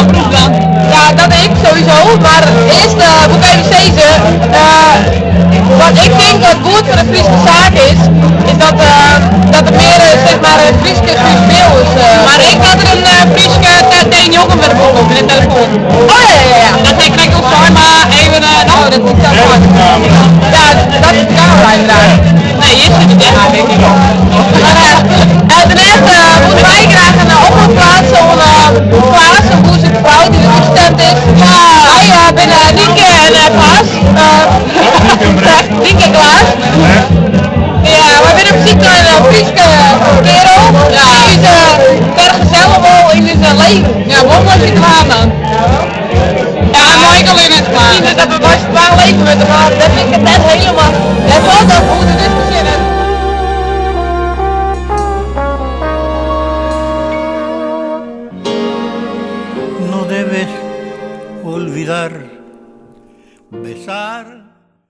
oprop dan. Ja, dat ik sowieso. Mar earst wol ik even sizze, wat ik tink wat goed foar de Fryske saak is, is dat der mear zeg maar Fryske Guus Meeuwis. Mar ek dat der in Fryske T9 wer komt yn de telefoan. Oh ja. Dat ha ik krekt al sein, mar even no. Oh, dat is apart. Ja, dat is de camera inderdaad. Nee, hjir sit it echt. Mar daarnaast wolle wy graach in oprop pleatse oan Klaas, in Boer Zoekt Vrouw dy't der útstemd is. Wy binne Nynke en Klaas. Nynke en Klaas. Ja, wy binne op syk nei in Fryske kerel dy't ús fergezelle wol yn ús leven. Ja, wol mei syn twaen dan. Ja, mei ik allinnich, mar. Miskien dat we mei syn twaen leve moatte, mar dêr fyn ik it net helemaal. Dêr falt noch oer te diskusjearjen. No debes olvidar besar.